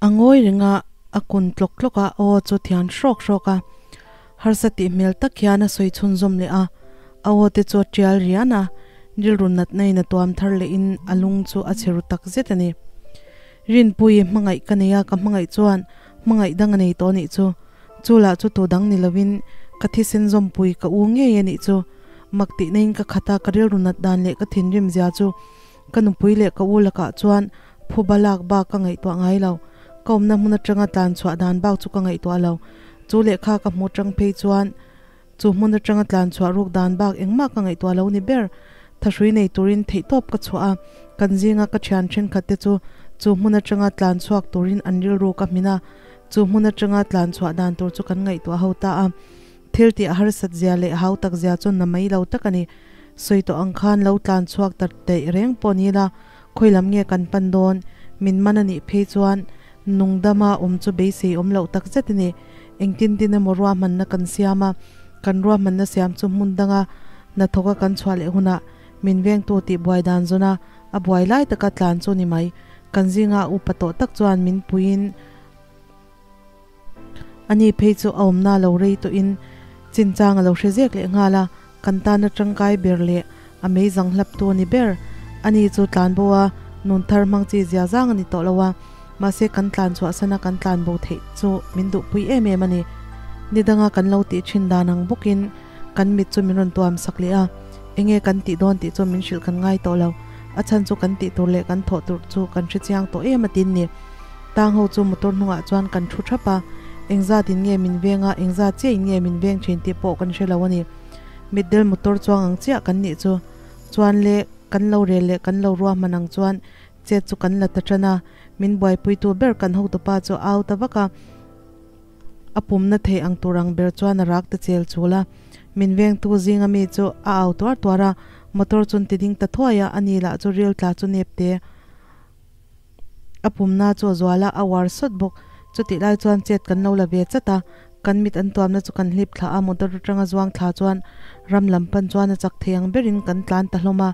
A ngawi reng a, a kun tlawk tlawk a, aw chu thian hrawk hrawk a. Harsa tih hmel tak hian a sawi chhunzawm leh a, a aw te chu a tial rian a, rilru natna in a tuam thar leh in a lung chu a chhe ru tak zet a ni. Rinpuii hmangaih ka nei a, ka hmangaih chuan hmangaih dang a nei tawh a nih chu. Chu lah chu tu dang ni lovin ka thisen zawmpui ka u ngei a nih chu. Mak tihna in ka khat a, ka rilru nat dan leh ka thinrim zia chu ka nupui leh ka u lakah chuan phuba lak bak ka ngaihtuah ngai lo. Ka awmna hmun atanga tlan chhuah dan bak chu ka ngaihtuah lo. Chu lehkha ka hmuh tang phei chuan chu hmun atanga tlan chhuah ruk dan bak engmah ka ngaihtuah lo ni ber. Thahrui nei turin theihtawp ka chhuah a, kan zinga ka thian thenkhat te chu chu hmun atanga tlan chhuak turin an rilru ka hmin a, chu hmun atanga tlan chhuah dan tur chu kan ngaihtuah ho ta a. Thil tih a harsat zia leh hau tak zia chu na mai lo tak a ni. Sawi tawh ang khan lo tlan chhuak ta daih reng pawh ni la, khawi lam nge kan pan dawn? Min man a nih phei chuan nungdama awm chu beisei awm loh tak zet a ni. Engtin tin emaw ruahmanna kan siam a, kan ruahmanna siam chu hmun danga hnathawka kan chhuah leh hunah min vengtu tih buai dan zawn a, a buai lai taka tlan chu ni mai. Kan zinga upa tawh tak chuan min puiin, Ani phei chu a awmna lo rei tawhin chinchang a lo hre zek leh nghal a, kan tana tangkai ber leh a meizang hlaptu a ni ber. Ani chu tlanbo a nun thar hmang chi zia zang a ni tawh lo a, mahse kan tlan chhuahsana kan tlanbo theih chu min duhpui em em a ni. Ni danga kan lo tih thin dan ang bawkin kan mit chu min rawn tuam sak leh a, enge kan tih dawn tih chu min hrilh kan ngai tawh lo. A chhan chu kan tih tur leh kan thawh tur chu kan hre chiang tawh em a tin ni. Tang ho chu motor hnungah chuan kan thu thap a, engzat in nge min veng a, engzat chiah in nge min veng thin tih pawh kan hre lo a ni. Mitdel motor chuang ang chiah kan nih chu. Chuan le, kan lo rel leh kan lo ruahman ang chuan chet chu kan la ta tan a, min buaipuitu ber kan hotupa chu a au ta vak a, a pumna thei ang tur ang ber chuan a rak ta chel chul a. Min vengtu zinga mi chu a au tuar tuar a, motor chun ti ding ta thuai a, ani lah chu ril tla chu nep te. A pumna chu a zual a, a uar sawt bawk. Chutih lai chuan chet kan lo la ve chat a, kan mit an tuamna chu kan hlip thla a, motor atanga zuang thla chuan ram lam pan chuan a chak thei ang berin kan tlan ta hlawm a,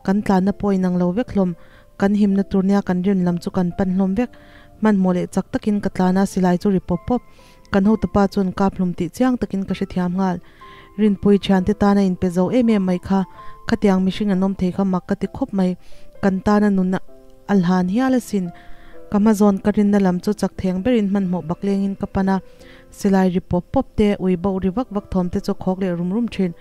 kan tlanna pawh inang lo vek hlawm. Kan himna tur nia kan rin lam chu kan pan hlawm vek. Hmanhmawh leh chak takin ka tlan a, silai chu ri pawp pawp. Kan hotupa chuan kap hlum tih chiang takin ka hrethiam nghal. Rinpui thiante tana inpe zo em em mai kha, khatiang mihring an awm thei kha mak ka ti khawp mai. Kan tana nun a hlan hial asin. Ka hma zawn ka rinna lam chu chak theng berin hmanhmawh bak lengin ka pan a, silai ri pawp pawp te, ui bauh ri vak vak thawm te chu khawk leh rum rum thin.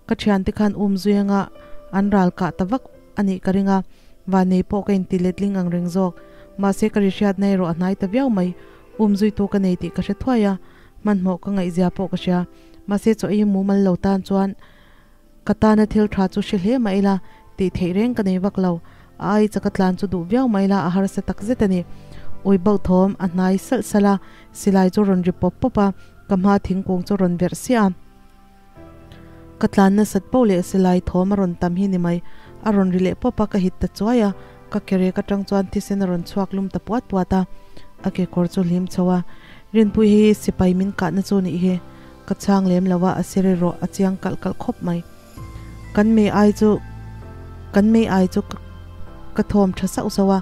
Ka thiante khan um zui anga an ral kah ta vak a nih ka ring a, vannei pawh ka inti letling ang reng zawk. Mahse ka ri hriatna erawh a hnai ta viau mai. Um zuitu ka nei tih ka hre thuai a, hmanhmawh ka ngaihzia pawh ka hria. Mahse chaw ei mumal lo tan chuan ka tana thil tha chu hre hle mah ila tih theih reng ka nei vak lo. A ai chaka tlan chu duh viau mah ila a harsa tak zet a ni. Ui bauh thawm a hnai salh salh a, silai chu rawn ri pawp pawp a, ka hma thingkung chu rawn verh siah a. Ka tlan nasat poh leh silai thawm a rawn tam hi ni mai. A rawn ri leh pawp a, ka hit ta chuai a, ka ke rek atang chuan thisen a rawn chhuak lum ta puat puat a, a kekawr chu hlim chho a. Rinpui hi sipai min kahna chu nih hi. Ka chhang lem lo a, a sir erawh a chiang kalh kalh khawp mai. Kan mei ai chu kan mei ai chu ka thawm tha sauh sauh a,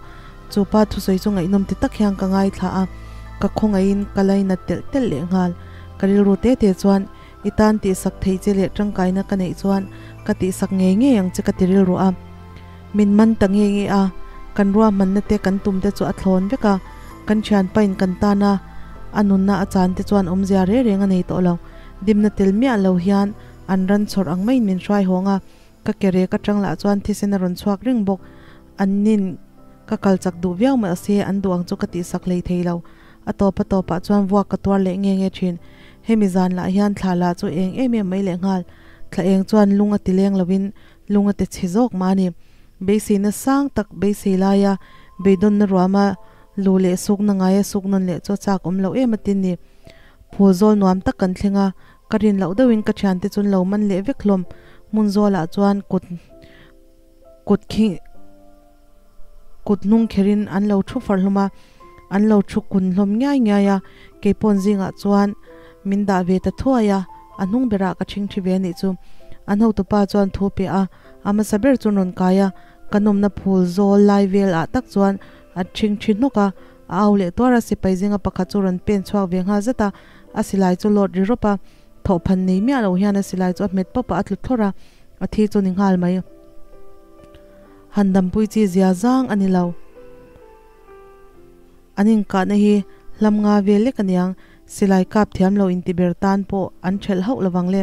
chu pa thusawi chu ngaihnawm ti tak hian ka ngaithla a, ka khawngaihin ka lainat telh telh leh nghal. Ka rilru te te chuan I tan tihsak theih che leh tangkaina ka neih chuan ka tihsak ngei ngei ang che ka ti rilru a. Min man ta nge nge a, kan ruahmanna te kan tum te chu a thlawn vek a, kan thianpain kan tana a nunna a chan te chuan awmzia reng reng a nei tawh lo. Dimna tel miah lo hian an ran chhawrh ang maiin min hruai hawng a, ka ke rek atang lah chuan thisen a rawn chhuak reng bawk. An nin ka kal chak duh viau mahse an duh ang chu ka tihsak hlei thei lo. A tawp a tawpah chuan vuak ka tuar leh nge nge thin. Hemi zan lah hian thla lah chu eng em em mai leh nghal. Thla eng chuan lung a ti leng lovin lung a ti chhe zawk mah a ni. Beiseina sang tak beisei laia beidawnna ruama lu leh sukna ngaia suk nawn leh chu a chak awm loh em a tin ni. Phul zawl nuam tak kan thleng a, ka rin loh deuhin ka thiante chu an lo man leh vek hlawm. Hmun zawlah chuan kut kut khi kut hnung kherin an lo thu far hlawm a, an lo thu kun hlawm ngiai ngiai a, keipawn zingah chuan min dah ve ta thuai a, a hnung berah ka thing thi ve a nih chu. An hotupa chuan thu pe a, a hmasa ber chu an rawn kai a, ka nawmna phul zawl lai vel ah tak chuan a thing thi hnawk a. A au leh tuar a, sipai zinga pakhat chu rawn pen chhuak ve nghal zat a, a silai chu lawt ri rawp a, thawhphan nei miah lo hian a silai chu a hmet pawp a, a tlu thlawrh a, a thi chu ni nghal mai. Han dampui chi zia zang a ni lo. An inkahna hi hlam nga vel lek aniang, silai kap thiam lo intiber tan pawh an ṭhelh hauh lovang le.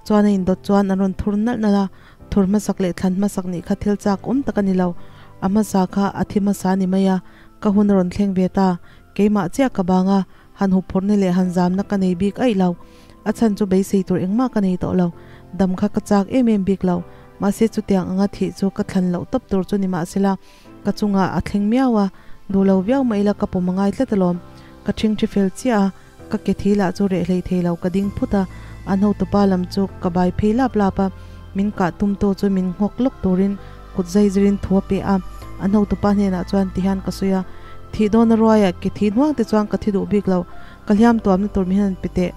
Chuan a indawt chuan an rawn thur nalh nalh a, thur hmasak leh thlan hmasak nih kha thil chak awm tak a ni lo. A hmasa kha a thi hmasa ni mai a, ka hun a rawn thleng ve ta. Keimah chiah ka bang a, han huphurhna leh han zamna ka nei bik aih lo. A chhan chu beisei tur engmah ka nei tawh lo. Dam kha ka chak em em bik lo. Mahse chutiang anga thih chu ka thlan loh tawp tur chu ni mahsela, Ka chungah a thleng miau a, duh lo viau mah ila ka pawm a ngai tlat alawm. Ka ṭhingṭhi fel chiah a, ka ke thi lah chu reh hlei thei lo ka ding phut a, an hotupa lam chu ka bai phei lap lap a, min kah tumtu chu min nghawk lawk turin kut zai zirin thu a pe a, an hotupa hnenah chuan tihian ka sawi a, Thih dawn a ruaiah ke thi hnuang te chuan ka thi duh bik lo, ka hliam tuamna tur min han pe teh.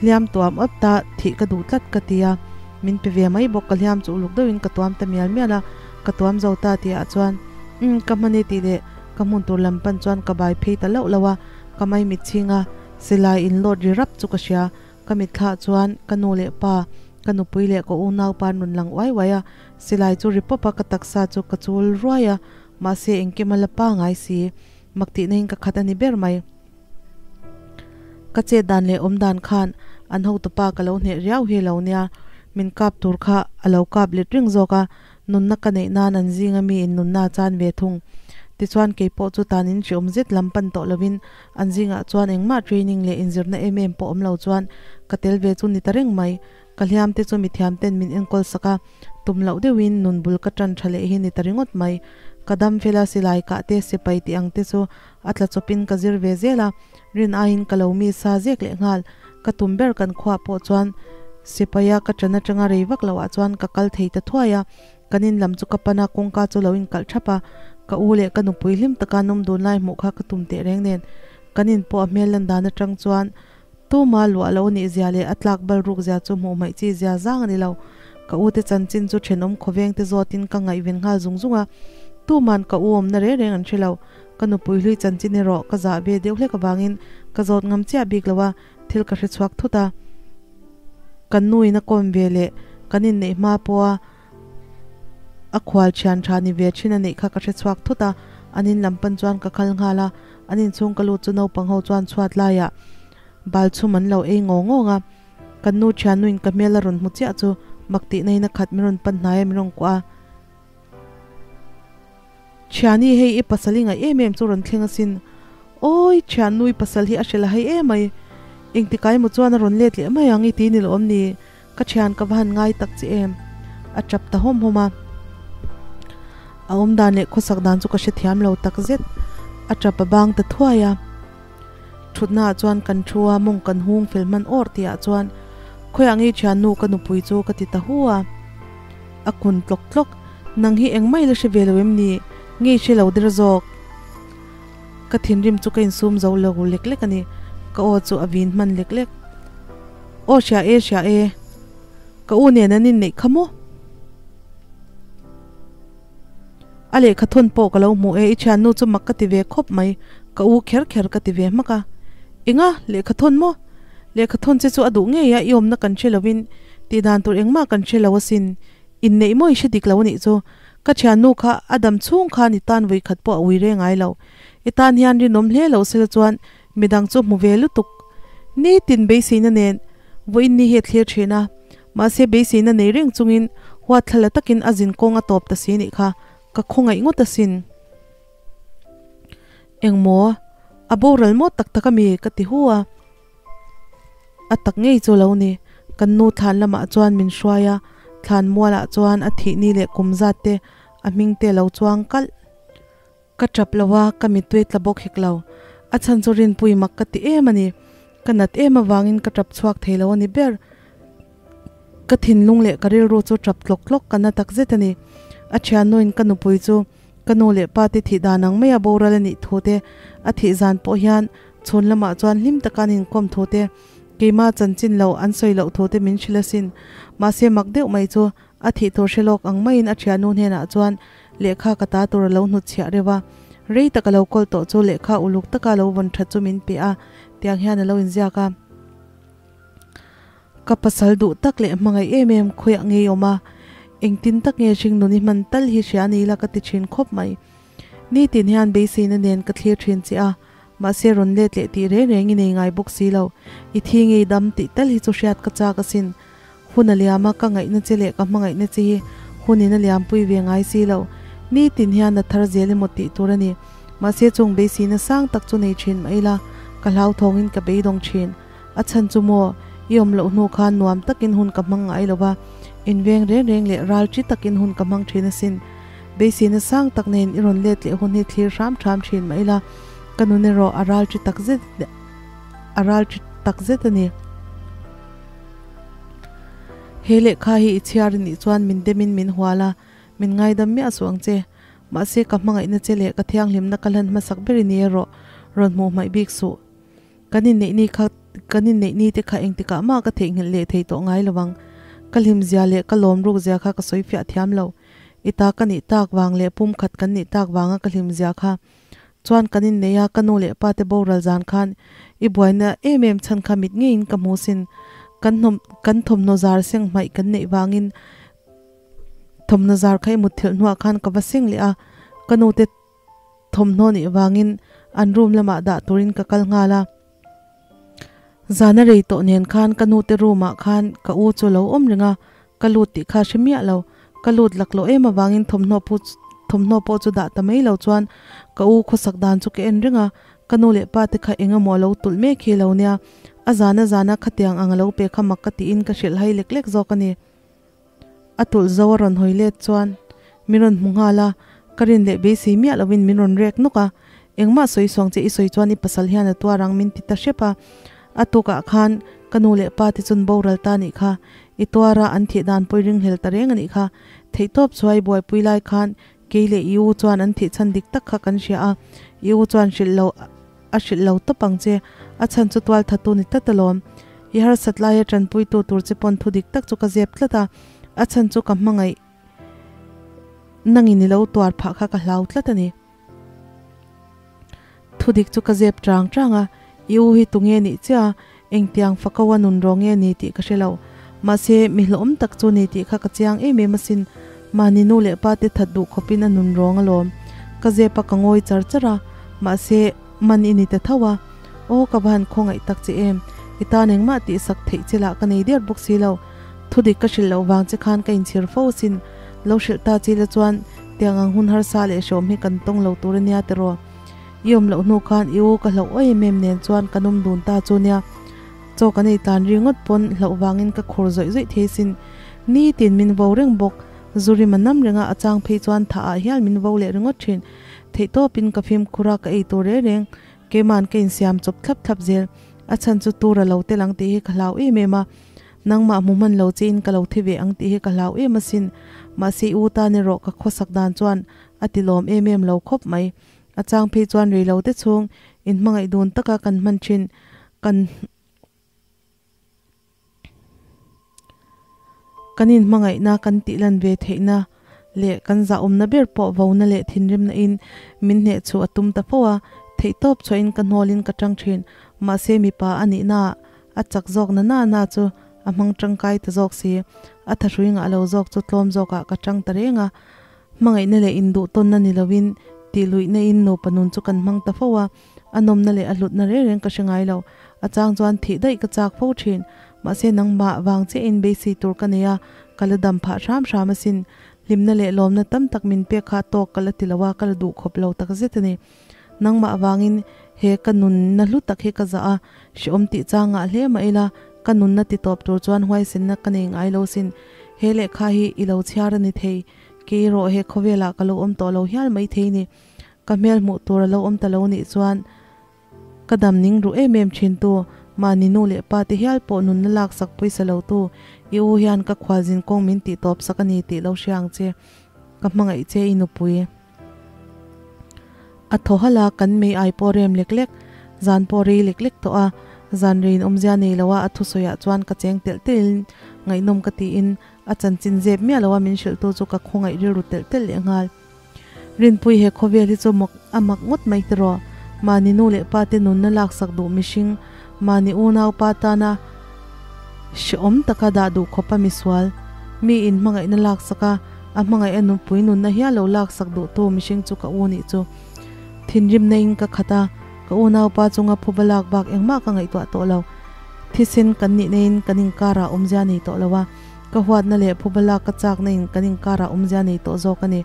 Hliam tuam awp ta thih ka duh tlat ka ti a, min pe ve mai bawk, ka hliam chu uluk deuhin ka tuam ta mial mial a, ka tuam zo ta tih ah chuan umm ka hman e tih leh ka hmun tur lam pan chuan ka bai phei ta loh loh a, ka mai mit chhing a, silai in lawt ri rap chu ka hria, ka mitthla chuan ka nu leh pa, ka nupui leh ka unau pa an rawn lang uai uai a, silai chu ri pawp a ka taksa chu ka chul ruai a, mahse engkim a la pa ngai si, mak tihna in ka khat a ni ber mai. Ka chet dan leh awm dan khan an hotupa ka lo hneh riau hi lo nia, min kap tur kha a lo kap let ring zawk a, nunna ka neih nan an zinga mi in nunna a chan ve thung. Tichuan kei pawh chu tan in hriawm zet lam pan tawh lovin an zingah chuan engmah training leh inzirna em em pawh awm lo chuan ka tel ve chu ni ta reng mai. Ka hliam te chu mithiam ten min enkawl sak a, tum loh deuhin nun bul ka tan tha leh hi ni ta ringawt mai. Ka dam fel a silai kah te sipai tih ang te chu A tla chawpin ka zir ve zel a, rin aiin ka lo mi sa zek leh nghal. Ka tum ber kan khuah pawh chuan sipaia ka ṭan aṭanga rei vak loh ah chuan ka kal thei ta thuai a. Kan in lam chu ka pan a, kawngka chu lo inkalh ṭhap a. Ka u leh ka nupui hlim taka an awm dun lai hmuh kha ka tum teh reng nen. Kan in pawh a hmel lan dan aṭang chuan tuma luah lo nih zia leh a tlak bal ruk zia chu hmuh hmaih chi zia zang a ni lo. Ka u te chanchin chu ṭhenawm khawveng te zawtin ka ngaihven nghal zung zung a. Tuman ka u awmna reng reng an hre lo. Ka nupui hlui chanchin erawh ka zah ve deuh hlek avangin ka zawt ngam chiah bik lo a, thil ka hre chhuak thut a. Kan nuin a kawm ve leh kan inneih hma pawha a khual thian tha ni ve thin a neih kha ka hre chhuak thut a, an in lam pan chuan ka kal nghal a, an inchhung ka lut chu naupang ho chuan chhuat laiah bal chhum an lo ei ngawng ngawng a. Kan nu thian nuin ka hmel a rawn hmu chiah chu mak tih naiin a khat min rawn pan hnai a min rawn kuah a. Thiani hei i pasal i ngaih em em chu rawn thleng asin. Awi thiannu i pasal hi a hrela hei emai. Engtikai emaw chuan a rawn let leh mai ang i ti ni lawm ni. Ka thian ka va han ngai tak che em. A tap ta hawm hawm a. A awm dan leh khawsak dan chu ka hrethiam lo tak zet. A tap a bang ta thuai a. Thutna ah chuan kan thu a, mawng kan hung fel hman awr tih ah chuan khawiah ngei thiannu ka nupui chu ka ti ta hu a. A kun tlawk tlawk, nang hi engmah ila hre ve lo em ni? Ngei hre lo der zawk. Ka thinrim chu ka insum zo lo lek lek a ni. Ka aw chu a vin hman lek lek. Aw hria e, hria e. Ka u nen an inneih kha maw? A lehkha thawn pawh ka lo hmu e, i thiannu chu mak ka ti ve khawp mai, ka u kher kher ka ti ve hmak a. Enga, lehkha thawn maw? Lehkha thawn che chu a duh ngei a, i awmna kan hre lovin tih dan tur engmah kan hre lo asin. Inneih maw i hre dik lo anih chu. Ka thiannu kha a dam chhung khan i tan vawi khat pawh a ui reng ngai lo. I tan hian rinawm hle lo sela chuan midang chu hmu ve lutuk. Nitin beiseina nen vawiin ni hi a thlir thin a. Mahse beiseina nei reng chungin huatthlala takin a zin kawng a tawp ta si nih kha ka khawngaih ngawt asin. Engmaw? A boral maw tak tak ami? Ka ti hu a. A tak ngei chu lo ni. Kan nu thlan lamah chuan min hruai a, thlan mualah chuan a thih ni leh kum zat te a hming te lo chuang kalh. Ka tap lo a, ka mittui tla bawk hek lo. A chhan chu rinpui mak ka ti em a ni. Ka nat em avangin ka tap chhuak thei lo a ni ber. Ka thinlung leh ka rilru chu tap tlawk tlawk ka na takzet a ni. A thiannuin ka nupui chu ka nu leh pa te thih dan ang maia boral a nih thu te, a thih zan pawh hian chhun lamah chuan hlim taka an inkawm thu te, keimah chanchin lo an sawi loh thu te min hrilh asin. Mahse mak deuh mai chu a thih tur hre lawk ang maiin a thiannu hnenah chuan lehkha ka ta tur a lo hnutchhiah reuh a. Rei tak a lo kawl tawh chu lehkha uluk taka lo vawn that chu min pe a, tiang hian a lo inziak a. Ka pasal duh tak leh hmangaih em em khawiah ngei awm a, engtin tak nge hringnun i hman tal hi hria ni ila ka ti thin khawp mai. Nitin hian beiseina nen ka thlir thin che a, mahse rawn let leh tih reng reng i nei ngai bawk si lo. I thi ngei dam tih tal hi chu hriat ka chak asin. Hun a liam a, ka ngaihna che leh ka hmangaihna che hi hunin a liampui ve ngai si lo. Nitin hian a thar zel emaw tih tur a ni. Mahse chung beiseina sang tak chu nei thin mah ila, ka hlauthawngin ka beidawng thin. A chhan chu maw, i awm loh hnu khan nuam takin hun ka hmang ngai lo va, inveng reng reng leh ral chi takin hun ka hmang thin asin. Beiseina sang tak nen i rawn let leh hun hi thlir hram hram thin mah ila, ka nun erawh a ral chi tak zet a ral chi tak zet a ni. He lehkha hi i chhiar i nih chuan min demin min hual a, min ngaidam miah suh ang che. Mahse ka hmangaihna che leh ka thianghlimna ka hlan hmasak ber i ni erawh rawn hmuh hmaih bik suh. Kan inneih ni kha kan inneih ni te kha engtikah mah ka theihnghilh leh thei tawh ngai lo ang. Ka hlim zia leh ka lawm ruk zia kha ka sawi fiah thiam lo. I ta ka nih tak vang leh pum khat kan nih tak vanga ka hlim zia kha. Chuan kan inneih a ka nu leh pa te boral zan khan i buaina em em chhan kha mit ngeiin ka hmu sin. Kan hnawm kan thawmhnaw zar seng hmaih kan neih vangin thawmhnaw zar kha i mutthilh hnuah khan ka va seng leh a. Ka nu te. Thawmhnaw nih vangin an room lamah dah turin ka kal nghal a. Zana rei tawh nen khan ka nute room ah khan ka u chu lo awm reng a, ka lut tih kha hre miah lo. Ka lut laklawh em avangin thawmhnaw pu thawmhnaw pawh chu dah ta mai lo chuan ka u khawsak dan chu ka en reng a, ka nu leh pa te kha eng emaw a lo tulh mek hi lo nia. A zana zana khatiang ang a lo pe kha mak ka tiin ka hrilh hai lek lek zawk a ni. A tulh zo a rawn hawi let chuan min rawn hmu nghal a, ka rin leh beisei miah lovin min rawn rek nawk a, engmah sawi suang che i sawi chuan i pasal hian a tuar ang min ti ta hrep a, a tukah khan ka nu leh pa te chun boral ta nih kha, i tuar a an thih dan pawh i ringhlel ta reng a nih kha, theihtawp chuai buaipui lai khan kei leh i u chuan an thih chhan dik tak kha kan hria a, i u chuan hrilh lo A hrilh lo tawp ang che, a chhan chu tual thatu ni tlat alawm. I harsat laia tanpuitu tur che pawn thu dik tak chu ka zep tlat a, a chhan chu ka hmangaih nangin i lo tuar phah kha ka hlau tlat a ni. Thu dik chu ka zep chang chang a, i u hi tunge nih chiah a, engtiang fako a nun rawh nge ni tih ka hre lo. Mahse, mi hlawhawm tak chu ni tih kha ka chiang em em asin, mahni nu leh pa te that duh khawpin a nun rawng alawm. Ka zep a ka ngawi char char a, mahse, man i ni ta tho a. Aw ka va han khawngaih tak che em, i tan engmah tihsak theih che lah ka nei der bawk si lo. Thudik ka hrilh loh vang che khan ka inchhir fo asin, lo hrilh ta chi la chuan tiang ang hun harsa leh hreawm hi kan tawng lo tur ania tiraw. I awm loh hnu khan i u ka hlauh awi em em nen chuan kan awm dun ta chu nia. Chaw kan ei tlan ri ngawt pawn hlauh vangin ka khur zawih zawih thei sin. Nitin min vo reng bawk. Zu rim a nam reng a, a chang phei chuan thah ah hial min vo leh ringawt thin. Theihtawpin ka fimkhur a, ka ei tur reng reng. Keima'n ka insiam chawp thlap thlap zel. A chhan chu tur a lo tel ang tih hi ka hlau em em a. Nangmah hmu hman lo che in ka lo thi ve ang tih hi ka hlau em asin. Mahse i u tan erawh ka khawsak dan chuan a ti lawm em em lo khawp mai. A chang phei chuan rei lo te chhung inhmangaih dun taka kan hman thin kan kan inhmangaihna kan tih lan ve theihna leh kan zahawmna ber pawh vona leh thinrimna in min hneh chu a tum ta fo a, theihtawp chhuahin ka hnawlin ka tang thin. Mahse mipa a nihna a chak zawk na na na chu a hmang tangkai ta zawk si. A thahrui ngah lo zawk chu tlawm zawkah ka tang ta reng a. Hmangaihna leh induhtawnna ni lovin tihluihna in nupa nun chu kan hmang ta fo a, a nawmna leh a hlutna reng reng ka hre ngai lo. A chang chuan thih daih ka chak fo thin. Mahse nangmah vang chiah in beisei tur ka nei a, ka la dam phah hram hram asin. Hlimna leh lawmna tam tak min pek kha tawk ka la ti lo a, ka la duh khawp lo tak zet a ni. Nangmah vangin he ka nunna hlu tak hi ka zah a, hrehawm tih chang ngah hle mah ila, ka nunna ti tawp tur chuan huaisenna ka nei ngai lo sin. He lehkha hi i lo chhiar a ni thei, kei erawh he khawvelah ka lo awm tawh lo hial mai thei ni. Ka hmel hmuh tur a lo awm ta lo nih chuan ka dam ning ruh em em thin tu, mahni nu leh pa te hial pawh nunna laksak pawisa lo tu, i u hian ka khualzin kawng min tih tawp sak a ni tih lo hria ang che. Ka hmangaih che i nupui. A thaw halh a, kan mei ai pawh rem lek lek, zan pawh rei lek lek tawh a, zan reiin awmzia nei lo a, a thusawiah chuan ka cheng telh telhin ngaihnawm ka tiin a chanchin zep miah lo a min hrilhtu chu ka khawngaih rilru telh telh leh nghal. Rinpui he khawvel hi chu mak a mak ngawt mai tiraw? Mahni nu leh pa te nunna laksak duh mihring, mahni unau pa tana hrehawm taka dah duh khawpa misual, mi in hmangaihna laksak a, a hmangaih a nupui nunna hial lo laksak duhtu mihring chu ka u nih chu. Thinrimna in ka khat a, ka unaupa chunga phuba lak bak engmah ka ngaihtuah tawh lo. Thisen kan nihna in kan inkarah awmzia nei tawh lo a, ka huatna leh phuba lak ka chakna in kan inkarah awmzia nei tawh zawk a ni.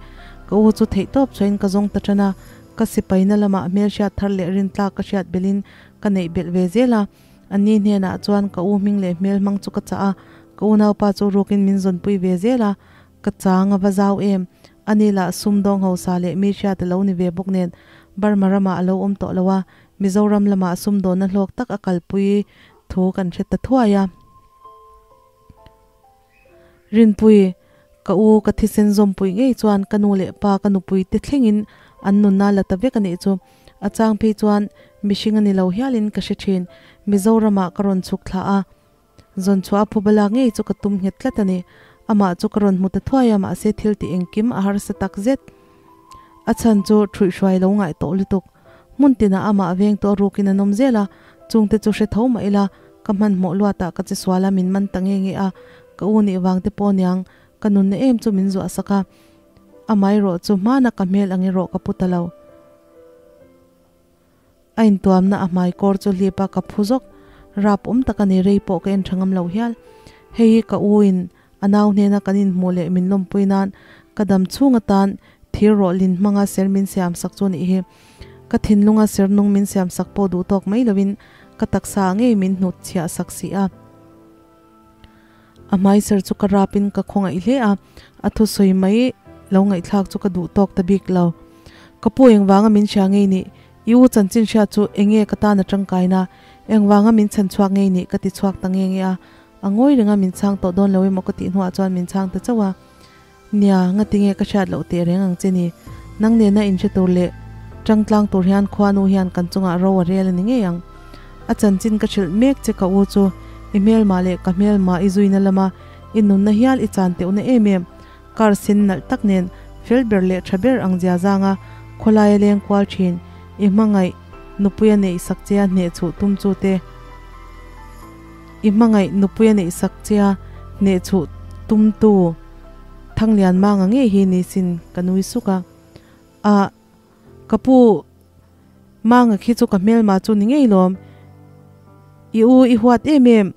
Ka u chu theihtawp chhuahin ka zawng ta tan a, ka sipaina lamah hmelhriat thar leh rintlak ka hriat belhin ka neih belh ve zel a. Anni hnenah chuan ka u hming leh hmel hmang chu ka chah a, ka unaupa chu rukin min zawnpui ve zel a, ka chang a va zau em. Ani lah sumdawng hausa leh mi hriat a lo ni ve bawk nen Burma ramah a lo awm tawh lo a, Mizoram lamah sumdawnna hlawk tak a kalpui thu kan hre ta thuai a. Rinpui, Ka u ka thisen zawmpui ngei chuan ka nu leh pa ka nupui te thlengin an nunna la ta vek a nih chu. A chang phei chuan mihring a ni lo hialin ka hre thin. Mizoramah ka rawn chhuk thla a, zawn chhuah a phuba lak ngei chu ka tum nghet tlat a ni. Amah chu ka rawn hmu ta thuai a, mahse thil tih engkim a harsa tak zet. A chhan chu ṭhuihhruai lo ngaih tawh lutuk. Hmun tinah amah veng tawh rukin an awm zel a, chungte chu hre tho mah ila, ka hmanhmawh luatah ka che sual a, min man ta nge nge a, ka u nih vang te pawh aniang, ka nunna em chu min zuah sak a, amaherawh chu hmana ka hmel ang erawh ka pu ta lo. A intuamna a hmai kawr chu hlip a, ka phu zawk, rap awm tak a ni, rei pawh ka en tha ngam lo hial. Hei hi ka u in a nau hnena kan inhmuh leh min lawmpui nan ka dam chhung atan thir rawh lin hmanga ser min siam sak chu nih hi. Ka thinlunga ser nung min siam sak pawh duh tawk mai lovin ka taksa ah ngei min hnut chhiah sak si a. A hmai ser chu ka rapin ka khawngaih hle a, a thusawi mai lo ngaihthlak chu ka duh tawk ta bik lo. Ka pu engvanga min hria ngei nih? I u chanchin hriat chu enge ka tan a tangkaina? Engvanga min chhan chhuak ngei nih? Ka ti chhuak ta nge nge a. A ngawi renga min chhang tawh dawn lo emaw ka tih hnuah chuan min chhang ta chauh a. Nia, ngatinge ka hriat loh teh reng ang che ni. Nang nena inhre tur leh tangtlang tur hian khuanu hian kan chungah ro a rel a ni ngei ang. A chanchin ka hrilh mek che ka u chu i hmelmah leh ka hmelmah i zuina lama i nunna hial i chan teuhna em em. Car sen nalh tak nen fel ber leh tha ber ang zia zanga khawlaia leng kual thin i hmangaih nupuia neih sak che a hneh chhuh tum chu te. I hmangaih nupuia neih sak che a hneh chhuh tum tu Thanglian Manga ngei hi ni sin ka nui suk a. Ah, ka pu Manga khi chu ka hmelma chu ni ngei lawm. I u i huat em em,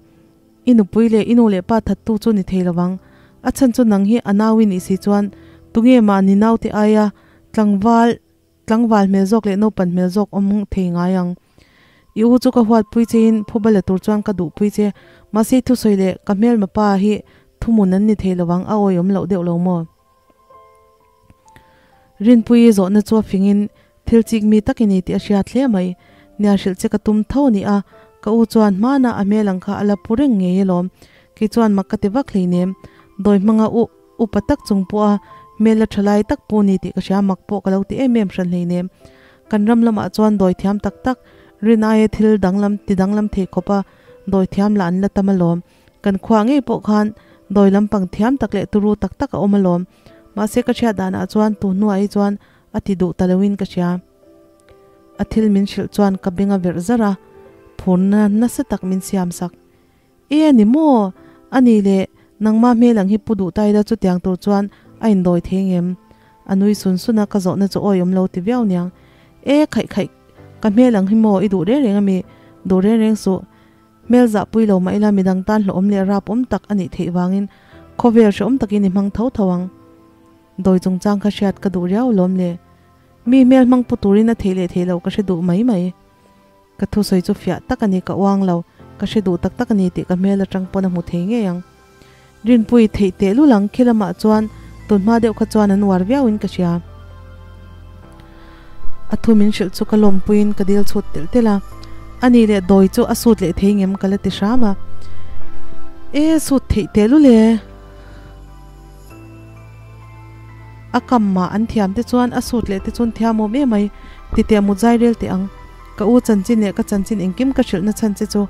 i nupui leh i nu leh pa that tu chu ni thei lovang. A chhan chu nang hi a nau i nih si chuan tunge mahni naute aia tlangval Tlangval hmel zawk leh naupan hmel zawk awm thei ngai ang. I u chu ka huatpui chein phuba la tur chuan ka duhpui che. Mahse i thusawi leh ka hmelma pa hi thuhmun an ni thei lovang a awiawm loh deuh lo maw? Rinpuii zawhna chu a fingin thil chik mi tak i ni tih a hriat hle mai. Nia hrilh che ka tum tho a ni a, ka u chuan hmana a hmel ang kha a la pu reng ngei alawm. Kei chuan mak ka ti vak hleinem. Dawi hmanga u. Upa tak chung pawha hmel la tha lai tak pawh ni tih ka hria mak pawh ka lo ti em em hran hleinem. Kan ram lamah chuan dawi thiam tak tak, rin aia thil danglam ti danglam thei khawpa dawi thiam lah an la tam alawm. Kan khuah ngei pawh khan dawi lampang thiam tak leh turu tak tak a awm alawm. Mahse ka hriat danah chuan tu hnuah hi chuan a ti duh ta loin ka hria. A thil min hrilh chuan ka beng a verh zar a, phurna nasa tak min siam sak. E a ni maw? A nih leh, nangmah hmel ang hi pu duh ta ila chutiang tur chuan a indawi thei ngem? A nui sun sun a, ka zawhna chu awiawm lo ti viau niang. E khaih khaih, ka hmel ang hi maw i duh reng reng a mi? Duh reng reng suh. Hmel zah pui lo mah ila midang tan hlawhawm leh rap awm tak a nih theih vangin khawvel hrehawm takin i hmang tho tho ang. Dawi chungchang kha hriat ka duh riau lawm le. Mi hmel hmang pu turin a theih leh theih loh ka hre duh mai mai. Ka thusawi chu fiah tak a ni, ka uang lo, ka hre duh tak tak a ni tih ka hmel atang pawn a hmu thei ngei ang. Rinpui theih teh lul ang, khi lamah chuan tun hma deuh kha chuan an uar viauin ka hria. A thu min hrilh chu ka lawmpuiin ka dil chhut telh telh a, a nih leh dawi chu a sut leh thei ngem ka la ti hram a. E, sut theih teh lul e. A kam mah an thiam te chuan a sut leh te chuan thiam awm em mai, ti teh mut zai rel teh ang. Ka u chanchin leh ka chanchin engkim ka hrilhna chhan che chu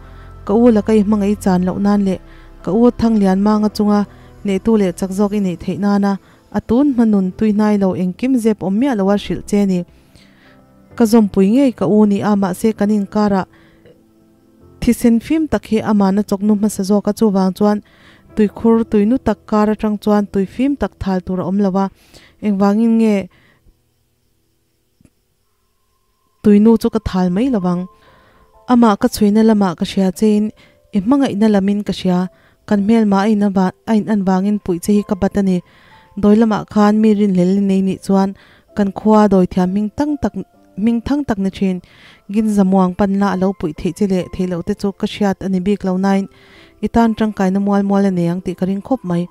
ka u laka i hmangaih chan loh nan leh ka u Thanglian Manga chunga nehtu leh chak zawk i neih theih nana A tun hma nun tui hnai lo engkim zep awm miah lo a hrilh che ni. Ka zawmpui ngei ka u ni a mahse kan inkarah thisen fim tak hi amahna chawknu hmasa zawk a chuvang chuan tuikhur tuinu tak kar atang chuan tui fim tak thal tur a awm lo a engvangin nge Tuinu chu ka thal mai lo ang. Amah ka chhuina lamah ka hria chein i hmangaihna lamin ka hria. Kan hmelma a in a in an vangin puih che hi ka bat a ni. Dawi lamah khan mi rinhlel i nei nih chuan kan khua dawi thiam hming tang tak hming thang tak ni thin. Ginza muang pan la a lo puih theih che leh theih loh te chu ka hriat a ni bik lo nain i tan tangkaina mual mual a nei ang tih ka ring khawp mai.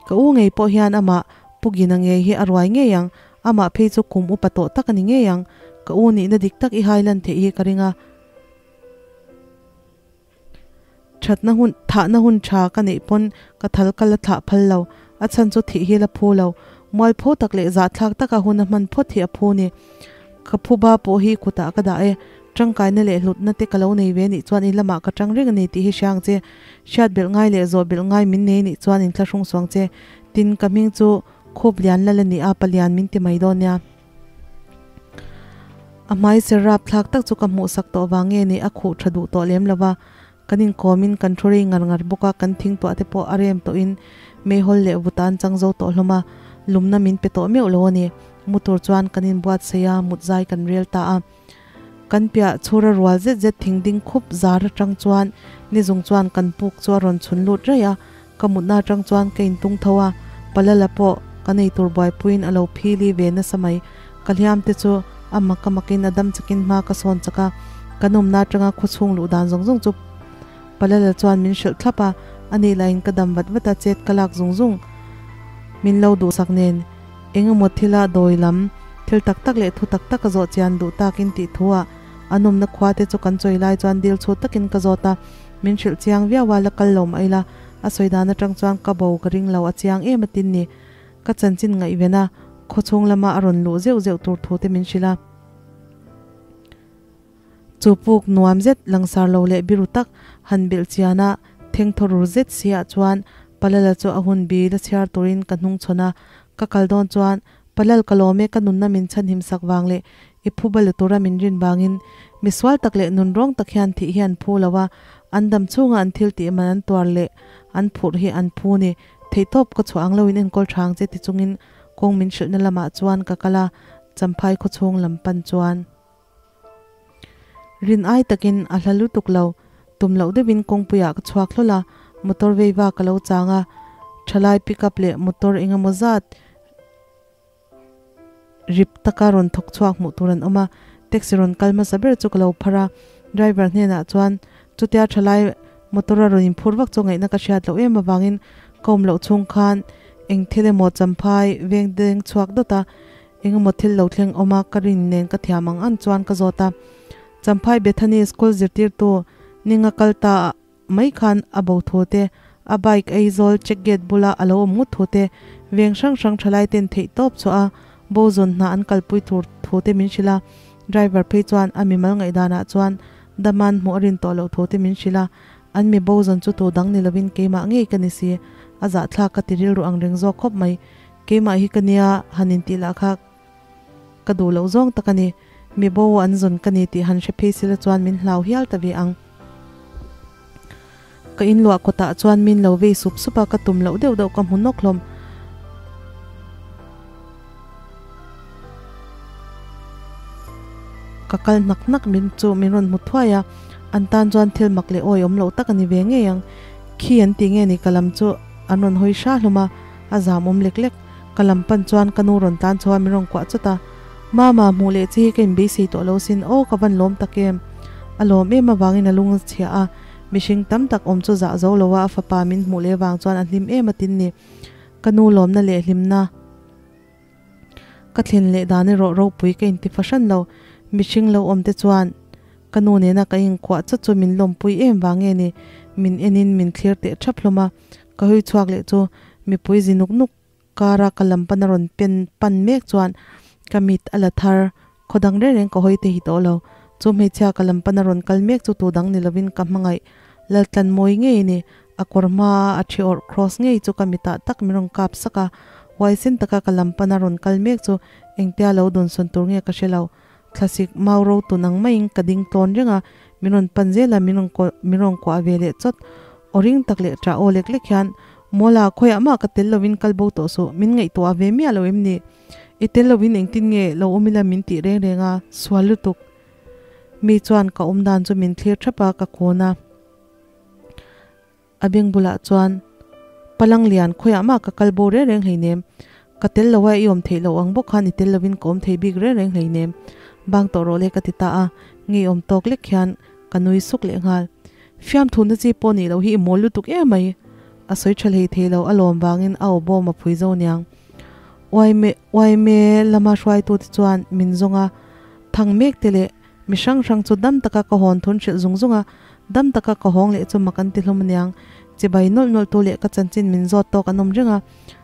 Ka u ngei pawh hian amah Pu Gina ngei hi a ruai ngei ang. Amah phei chu kum upa tawh tak a ni ngei ang. Ka u nihna dik tak i hai lan theih hi ka ring a. Thatna hun, thahna hun tha ka neih pawn ka thal ka la thlah phal lo. A chhan chu thih hi la phu lo. Mualpho tak leh zahthlak taka hun a hman phawt hi a phu ni. Ka phuba pawh hi kutah ka dah e. Tangkaina leh hlutna te ka lo nei ve nih chuan in lamah ka tang reng a ni tih hi hria ang che. Hriat belh ngai leh zawh belh ngai min nei nih chuan in thlahrung suang che. Tin, ka hming chu Khup lian lal a ni a, palian min ti mai dawn nia. A hmai ser rap thlak tak chu ka hmuh sak tawh vang nge ni a khuh tha duh tawh lem lo va. Kan inkawmin kan thu rei ngar ngar bawk a, kan thingtuah te pawh a rem tawhin meihawl leh vuta an chang zo tawh hlawm a, lumna min pe tawh meuh lo a ni. Mu tur chuan kan inbuatsaih a, mut zai kan rel ta a. Kan piah chhura rual zet zet thing ding khup zar atang chuan nizung chuan kan puk chu a rawn chhun lut raih a, ka mutna atang chuan ka intung tho a, Palala pawh ka nei tur buaipuiin a lo phili ve nasa mai. Ka hliam te chu a mak a makin a dam chakin hma ka sawn chak a, kan awmna atanga khawchhung luh dan zawng zawng chu Palala chuan min hrilh thlap a, ani lahin ka dam vat vat a chet ka lak zung zung min lo duhsak nen. Eng emaw thila dawi lam, thil tak tak leh thu tak tak a zawh chian duh takin tih thu ah a nawmna khua te chu kan chawi lai chuan dil chhut takin ka zawt a, min hrilh chiang viau a, la kal lo mah ila a sawi dan atang chuan ka bo ka ring lo a chiang em a tin ni. Ka chanchin ngaihven a, khawchhung lama a rawn luh zeuh zeuh tur thu te min hrilh a. Chu puk nuam zet langsar lo leh biru tak han belh chian a, thengthaw rur zet si ah chuan Palala chu a hun bi la chhiar turin ka hnung chhawn a, ka kal dawn chuan Palal ka lawm e ka nunna min chhanhim sak vang leh i phuba la tura min rin vangin misual tak leh nunrawng tak hian thih hi an phu lo a, an dam chhunga an thil tih man an tuar leh an phurh hi an phu ni, theihtawp ka chhuah ang lo in enkawl tha ang che ti chungin kawng min hrilhna lamah chuan ka kal a, Champhai khawchhung lam pan chuan. Rin ai takin a hla lutuk lo, tum loh deuhin kawngpuiah ka chhuak hlawl a, motor veiva ka lo chang a, thalai pick up leh motor eng emaw zat rip taka rawn thawk chhuak hmuh tur an awm a, taxi rawn kal hmasa ber chu ka lo phar a, driver hnenah chuan chutia thalai motor a rawn inphur vak chu ngaihna ka hriat loh em avangin ka awm loh chhung khan eng thil emaw champhai veng deng chhuak dawt a, Engemaw thil lo thleng awm a ka rin nen ka thiam ang an chuan ka zawt a. Champhai Bethany School zirtirtu Ninga kal ta mai khan a bo thu te, a bike Aizawl check gate bula a lo awm ngut thu te, veng hrang hrang thalai ten theih tawp chhuah a bo zawn hna an kalpui tur thu te min hrilh a. Driver phei chuan a mimal ngaihdanah chuan Daman hmuh a rin tawh loh thu te min hrilh a. An mi bo zawn chu tu dang ni lovin keimah ngei ka ni si. A zahthlak ka ti rilru ang reng zawk khawp mai. Keimah hi ka nia han intih lah kha ka duh loh zawng tak a ni. Mi bo an zawn ka ni tih han hre phei sila chuan min hlau hial ta ve ang. Ka inluah kawtah chuan min lo vei sup sup a, ka tum loh deuh deuh ka hmu nawk hlawm. Ka kal hnak hnak min chu min rawn hmu thuai a, an tan chuan thil mak leh awi awm loh tak a ni ve ngei ang. Khi an ti nge ni ka lam chu an rawn hawi hra hlawm a. A zam awm lek lek. Ka lam pan chuan ka nu rawn tlan chho a, min rawn kuah chawt a. Mama, hmuh leh chi hi ka inbeisei tawh lo sin aw, ka van lawm tak em? A lawm em avangin a lung a chhia a, mihring tam tak awm chu zah zo lo a, a fapa min hmuh leh vang chuan a hlim em a tin ni. Ka nu lawmna leh hlimna ka thlen leh dan erawh ropui ka inti fahran lo. Mihring lo awm te chuan ka nu nena ka inkuah chawt chu min lawmpui em vang nge ni, min enin min thlir teh thap hlawm a. Ka hui chhuak leh chu mipui zi nuk nuk kara ka lam pana rawn pen pan mek chuan ka mit a la thar. Khaw dang reng reng ka hawi te hi tawh lo. Chu hmeichhia ka lam pana rawn kal mek chu tu dang ni lovin ka hmangaih Laltlan mawi ngei a ni. A kawr hmaa a thi awrh cross ngei chu ka mitah tak min rawn kap sak a. Huaisen taka ka lam pana rawn kal mek chu engtia lo dawnsawn tur nge ka hre lo. Thlasik mau ro tun ang maiin ka ding tlawn reng a, min rawn pan zel a, min rawn kuah min rawn kuah ve leh chawt. Aw ring tak leh ṭah aw lek lek hian, Mawla, khawiah mah ka tel lovin kal bo tawh suh, min ngaihtuah ve miah lo em ni? I tel lovin engtin nge lo awm ila min tih reng reng a, sual lutuk. Mi chuan ka awm dan chu min thlir ṭhap a, ka kun a. A beng bulah chuan, Palang lian, khawiah mah ka kal bo reng reng hleinem. Ka tel lo a, i awm theih loh ang bawk khan i tel lovin ka awm thei bik reng reng hleinem. Bang tawh rawh le ka ti ta a, ngeiawm tawk lek hian ka nui suk leh nghal. Fiamthuna chi pawh nih loh hi i mawl lutuk em mai. A sawi tha hlei thei lo, a lawm vangin a aw bawm a phui zo niang. Uaime uaime lama hruaitute chuan min zawng a, thang mek te leh Mi hrang hrang chu dam taka ka hawn thun hrilh zung zung a, dam taka ka hawng leh chu mak an ti hlawm aniang. Chibai nawlh nawlh tu leh ka chanchin min zawt tawk an awm reng a,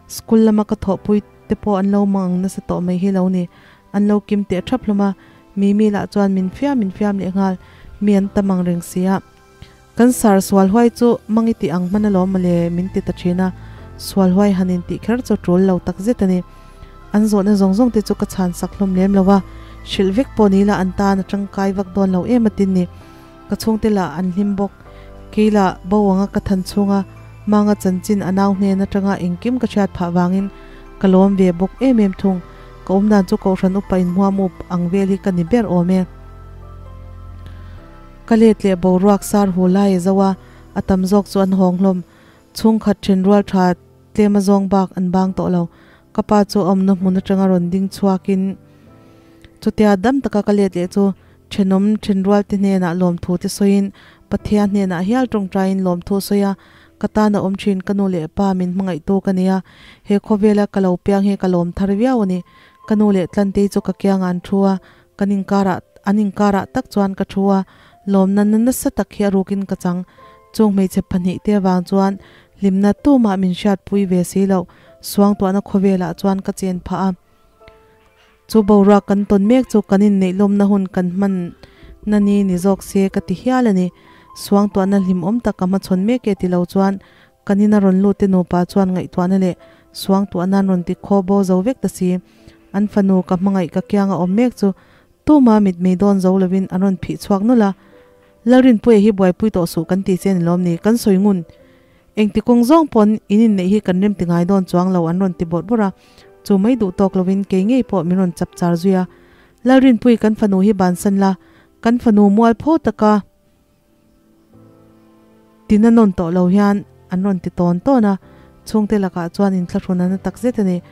school lama ka thawhpui te pawh an lo mang ang nasa tawh mai hi lo ni. An lo kim teh thap hlawm a, Mimi lah chuan min fiam min fiam leh nghal, mi an tam ang reng si a. Kan sar sual huai chu mang i tih ang hman alawm mawle min ti ta thin a, sual huai han intih kher chu tul lo tak zet a ni. An zawhna zawng zawng te chu ka chhan sak hlawm lem lo a, hrilh vek pawh ni la an tan a tangkai vak dawn lo em atin ni. Ka chhungte lah an hlim bawk. Kei lah bo anga ka than chhunga manga chanchin a nau hnen atanga engkim ka hriat phah vangin ka lawm ve bawk em em thung. Ka awmdan chu Kohhran upa inhmuam up ang vel hi ka ni ber awm e. Ka let leh boruak sar hu lai a zo a, a tam zawk chu an hawng hlawm. Chhungkhat then rual tha tlem a zawng bak an bang tawh lo. Ka pa chu a awmna hmun atanga rawn ding chhuakin chutia dam taka ka let leh chu thenawm then rual te hnenah lawmthu te sawiin Pathian hnenah hial tawngtaiin lawmthu a sawi a, ka tan a awm thin ka nu leh pa min hmangaihtu ka nia, he khawvela ka lo piang hi ka lawm thar viau a ni. Ka nu leh Tlantei chu ka kiangah an thu a, Kan inkarah, an inkarah tak chuan ka thu a, lawmna na nasa tak hi a rukin ka chang. Chung hmeichhe pahnih te avang chuan hlimna tumah min hriatpui ve si loh, suangtuahna khawvelah chuan ka chen phah a. Chu boruak kan tawn mek chu kan inneih lawmna hun kan hman na ni ni zawk se ka ti hial a ni. Suangtuahna hlimawm tak ka hmachhawn mek e ti lo chuan kan ina rawn lut te nupa chuan ngaihtuahna leh suangtuahna an rawn ti khaw bo zo vek ta si. An fanu ka hmangaih ka kiang a awm mek chu tuma mitmei dawn zo lovin an rawn phih chhuak nawlh a. Lalrinpuia hi buaipui tawh suh kan ti che ni lawm ni, kan sawi ngun. Engti kawng zawng pawn in inneih hi kan rem ti ngai dawn chuang lo an rawn ti bawrh bawrh a. Chu mai duh tawk lovin kei ngei pawh min rawn chap char zui a. Lalrinpui kan fanu hi bansan la, kan fanu mual pho taka Tina nawn tawh lo hian an rawn ti tawn tawn a, chhungte lakah chuan inthlahrun a na tak zet a ni.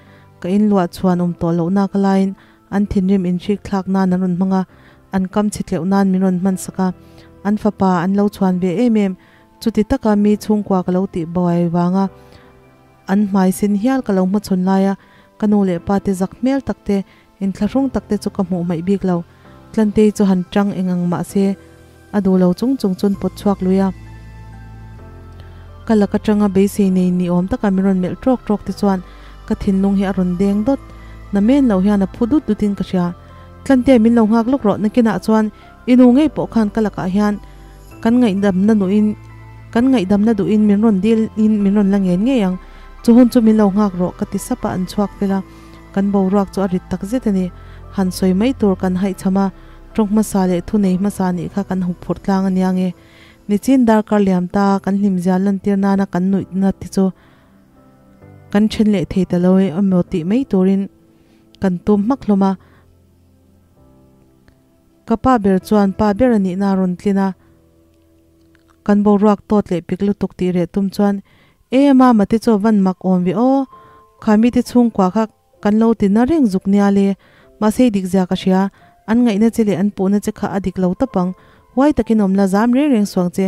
Ka inluah chhuan awm tawh lohna ka laiin an thinrim inhrik thlak nan an rawn hmang a, an kam chhi tleuh nan min rawn hman sak a, an fapa an lo chhuan ve em em. Chuti taka mi chhungkua ka lo tih buai vanga an hmai sen hial ka lo hmachhawn laia ka nu leh pa te zak hmel tak te Inthlahrung tak te chu ka hmuh hmaih bik lo. Tlantei chu han tang eng ang mah se, a duh lo chung chung chuan pawt chhuak lui a. Ka lak atanga beisei nei ni awm taka min rawn melh trawk trawk te chuan ka thinlung hi a rawn deng dawt. Na men lo hian a phu dut dut in ka hria. Tlante min lo nghak lawk rawh nakinah chuan i nu ngei pawh khan ka lakah hian kan ngaihdamna nuin kan ngaihdamna duhin min rawn dil in min rawn la ngen ngei ang. Chu hun chu min lo nghak rawh ka ti sap a an chhuak fel a. Kan boruak chu a rit tak zet a ni. Han sawi mai tur kan haihchham a, tawng hmasa leh thunei hmasa nih kha kan hup phurh tlang a nia nge. Nichin darkar liam ta kan hlimzia lantir nana kan nuihna te chu kan then leh thei ta lo emaw tih mai turin kan tum hmak hlawm a. Ka pa ber chuan pa ber a nihna a rawn tlin a. Kan boruak tawt leh pik lutuk tih reh tum chuan, E mama te chu van mak awm ve aw, kha mite chhungkua kha kan lo ti na reng zuk nia le, mahse dik zia ka hria, an ngaihna che leh an puhna che kha a dik lo tawp ang, huai takin awm la zam reng reng suang che,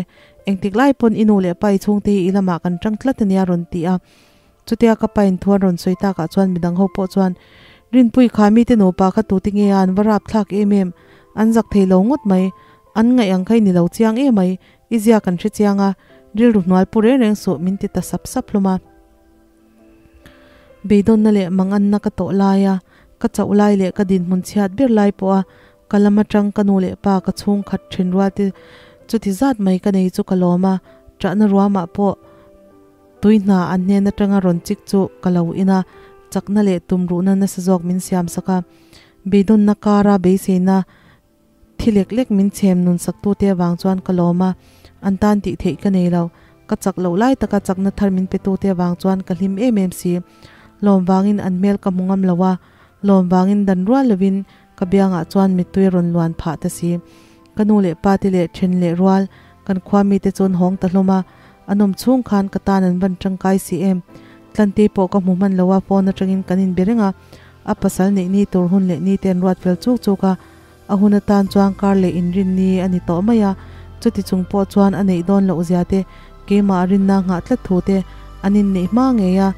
engtik lai pawn i nu leh pa i chhungte hi i lamah kan tang tlat ania rawn ti a. Chutia ka pain thu an rawn sawi takah chuan midang ho pawh chuan, Rinpui kha mite nupa kha tute nge a an va rap thlak em em, an zak thei lo ngawt mai, an ngaih ang kha i ni lo chiang em mai, i zia kan hre chiang a, rilru hnual pu reng reng suh min ti ta sap sap hlawm a. Beidawnna leh manganna ka tawh lai a, ka chauh lai leh ka dinhmun chhiat ber lai pawh a, ka lam atang ka nu leh pa ka chhungkhat then rual te chuti zat mai ka nei chu ka lawm a, ṭahna ruamah pawh, Tui hna an hnen atanga rawn chik chu ka lo in a, Chakna leh tumruhna nasa zawk min siam sak a, beidawnna kara beiseina thi lek lek min chhem nun saktute avang chuan ka lawm a, an tan tih theih ka nei lo. Ka chak loh lai taka chakna thar min petute avang chuan ka hlim em em si. Lawm vangin an hmel ka hmu ngam lo a, lawm vangin dan rual lovin ka biangah chuan mittui a rawn luan phah ta si. Ka nu leh pa te leh then leh rual kan khua mite chu an hawng ta hlawm a, an awm chhung khan ka tan an van tangkai si em. Tlante pawh ka hmu hman lo a, phone atangin kan inbe reng a, a pasal neih ni tur hun leh ni te an ruat fel chuk chuk a, a hun atan chuan kar leh inrin ni a ni tawh mai a, chuti chung pawh chuan a neih dawn loh zia te, keimah rinna nghah tlat thu te an inneih hma ngei a,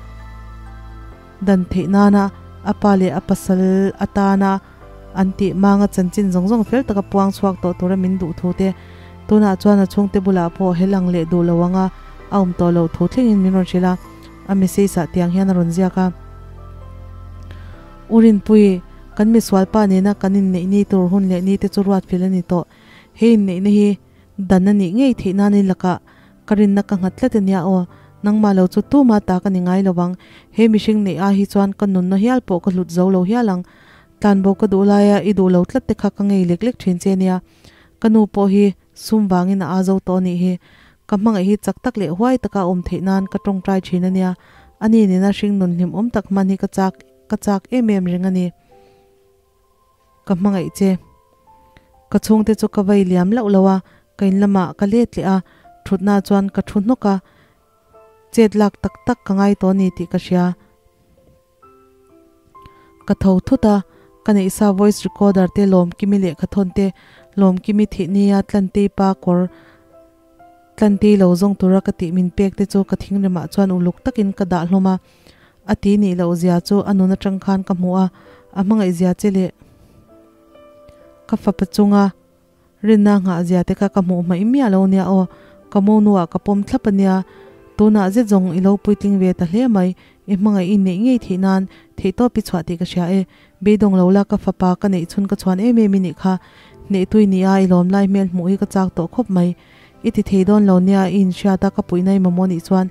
dan theih nana a pa leh a pasal atana an tih manga chanchin zawng zawng fel taka puang chhuak tawh tura min duh thu te, tunah chuan a chhungte bulah pawh hel ang leh duh lo anga a awm tawh loh thu thlengin min rawn hrilh a, a message ah tiang hian a rawn ziak a. U Rinpui, kan misualpa nena kan inneih ni tur hun leh ni te chu ruat fel a ni tawh. He inneihna hi dan a nih ngei theih nan i lakah Ka rinna ka nghat tlat ania aw, nangmah lo chu tuma ta ka ni ngai lo vang, he mihring neih ai hi chuan ka nunna hial pawh ka hlut zo lo hial ang. Tlanbo ka duh laia i duh lo tlat te kha ka ngei lek lek thin che nia. Ka nu pawh hi sum vangin a aa zo tawh anih hi. Ka hmangaih hi chak tak leh huai taka a awm theih nan ka tawngtai thin ania. Ani nena hring nun hlimawm tak hman hi ka chak ka chak em em reng a ni. Ka hmangaih che. Ka chhungte chu ka vei liam loh lo a, ka in lamah ka let leh a, thutna chuan ka thu hnawk a, chet lak tak tak ka ngai tawh a ni tih ka hria. Ka tho thut a, ka neihsa voice recorder te Lawmkimi lehkha thawn te, Lawmkimi thih nia Tlantei pa kawr Tlantei lo zawng tura ka tih min pek te chu ka thingremah chuan uluk takin ka dah hlawm a. A ti nih loh zia chu a nun atang khan ka hmu a, a hmangaih zia che leh ka fapa chunga rinna nghah zia te kha ka hmuh hmaih miah lo nia aw, ka mo nuah ka pawm thlap a nia, tunah zet zawng i lo puitling ve ta hle mai, i hmangaih i neih ngei theih nan theihtawp i chhuah tih ka hria e, beidawng lo la ka fapa ka neih chhun ka chhuan em em i nih kha, hnehtui nia i lawm lai hmel hmuh hi ka chak tawh khawp mai. I ti thei dawn lo nia, i inhriat a, ka puihna i mamawh nih chuan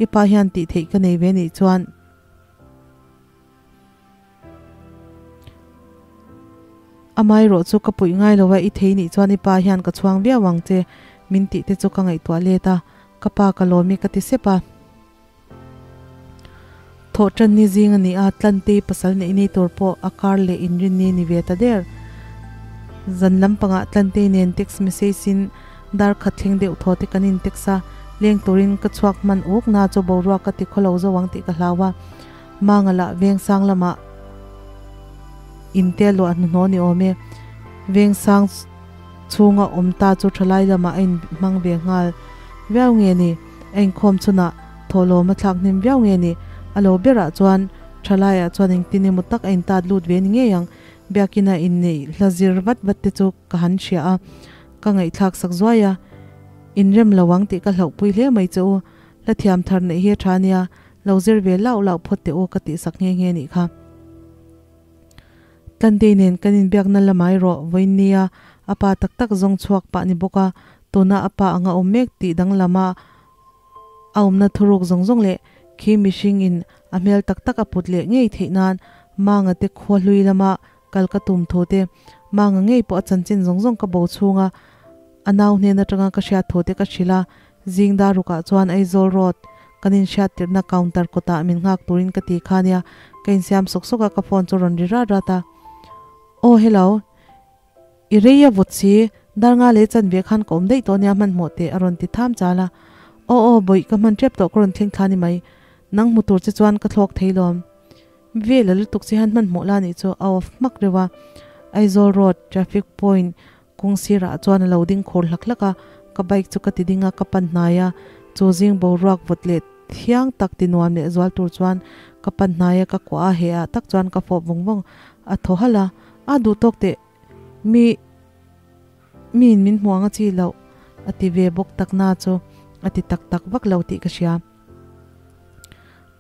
i pa hian tih theih ka nei ve nih chuan amaherawh chu ka puih ngai lo a, i thei nih chuan i pa hian ka chhuang viau ang che min tih te chu ka ngaihtuah let a, ka pa ka lawm i ka ti sep a. Thawhṭan ni zing a ni a, Tlantei pasal neih ni tur pawh a kar leh inrinni ni ve ta der. Zan lampangah Tlantei nen text message in dar khat thleng deuh thaw te kan in text a, leng turin ka chhuak hman uk na chu boruak ka ti khawlo zo ang tih ka hlau a, Manga lah Vengsang lamah inte luah hnuhnawh ni awm e. Vengsang chhunga awm ta chu thalai lamah a inhmang ve nghal viau nge ni? A inkhawm chhunah thawhlawm a thlak hnem viau nge ni? A lo berah chuan thalaiah chuan engtin emaw tak a intat lut ve ni ngei ang. Biakina inneih hla zir vat vat te chu ka han hria a, ka ngaihthlak sak zuai a. Inrem lo ang tih ka hlauhpui hle mai che u. Hla thiam thar neih hi a tha nia, lo zir ve lauh lauh phawt teh u ka tih sak nghe nghe nih kha. Tlantei nen kan inbiakna lamah erawh vawiin nia a pa tak tak zawng chhuak pah ni bawk a, tuna a pa anga awm mek tih danglama a awmna thuruk zawng zawng leh khi mihring in a hmel tak tak a put leh ngei theih nan Manga te khua hlui lama kal ka tum thu te, Manga ngei pawh a chanchin zawng zawng ka bo chhunga a nau hnen atanga ka hriat thu te ka hrilh a, zing dar rukah chuan Aizawl road kan inhriat tirhna counter kawtah min nghak turin ka ti kha nia, ka insiam sawk sawk a ka phone chu rawn ri rat rat a. Aw hello, i rei a vawt si, dar nga leh chanve khan ka awm daih tawh nia hmanhmawh teh a rawn ti tham chal a. Aw aw bawih ka hman tep tawh ka rawn thleng thla ni mai, nang hmu tur che chuan ka thlawk thei lawm. Vel a lutuk che hian hmanhmawh la nih chu a off hmak reuh a, Aizawl road traffic point kawng sirah chuan a lo ding khur hlak hlak a, ka bike chu ka ti ding a, ka pan hnai a, chu zing boruak vawt leh thiang tak ti nuam leh zual tur chuan ka pan hnai a, ka kuah a, heh ah tak chuan ka fawp vawng vawng a thaw halh a, a duh tawk teh mi miin min hmu ang a chi loh a ti ve bawk tak na chu a ti tak tak vak lo tih ka hria.